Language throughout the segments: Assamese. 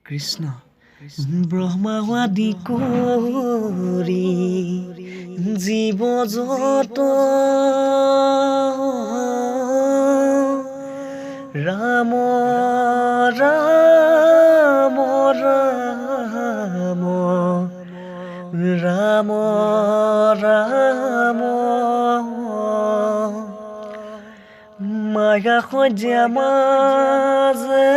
কৃষ্ণ। ব্ৰহ্মাদি কৰি জীৱ যত, ৰাম ৰাম ৰাম ৰাম ৰাম। মায়া সজ্জা মাজে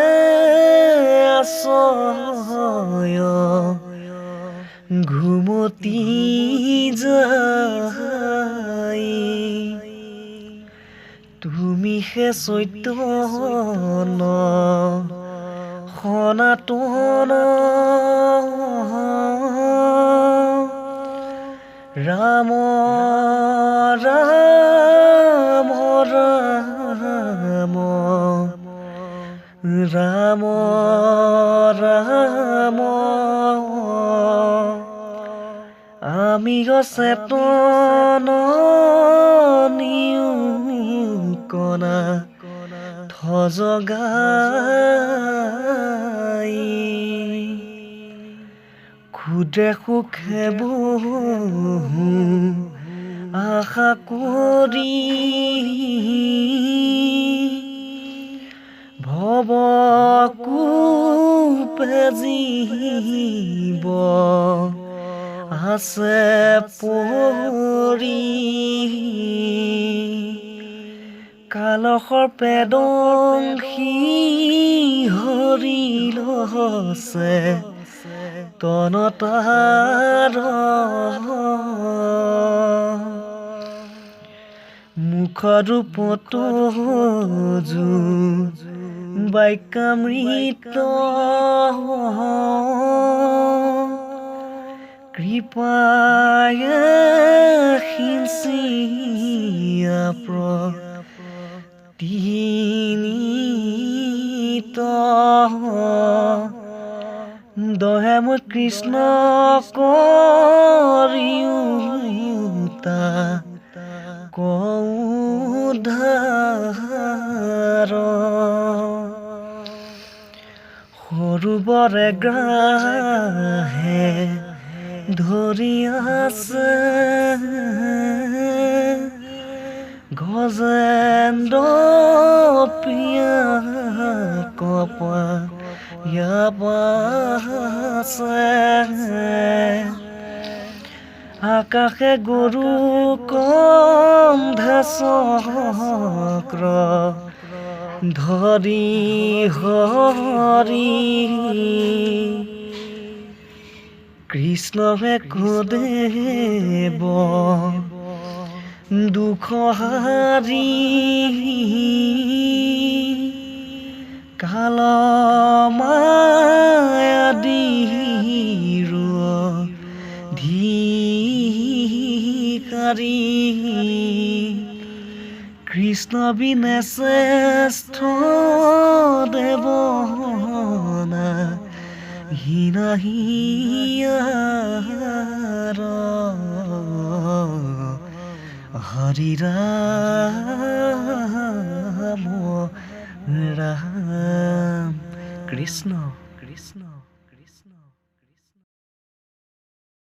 আছয় ঘুমতি যাই, তুমি হে চৈতন্য সনাতন, ৰাম ৰাম ৰাম ৰাম ৰাম। আমি অচেতন নিউকণা থজগাই, ক্ষুদ্ৰে সুখে বহু আশা কৰি, ভৱ কূপে জীৱ আছে পৰি। কালসৰ্পে দংশি হৰিলছে তন তাৰ, মুখৰূপত বাক্যামৃত, কৃপায় সিঞ্চিয়া প্ৰতিনিত। দহে মই কৃষ্ণ কৰিওতা কৌধাৰ, সৰোবৰে গ্ৰাহে ধৰি আছে, গজেন্দ্ৰ পিয়া কপা পাছে। আকাশে গৰু কন্ধে চক্ৰ ধৰি হৰি, কৃষ্ণ দেৱ দুখ হাৰি, কাল মায়া দিৰ ধিকাৰী, কৃষ্ণ বিনে শ্ৰেষ্ঠ দেৱ হীনাহিয়াৰ। হৰি ৰাম ৰাম কৃষ্ণ।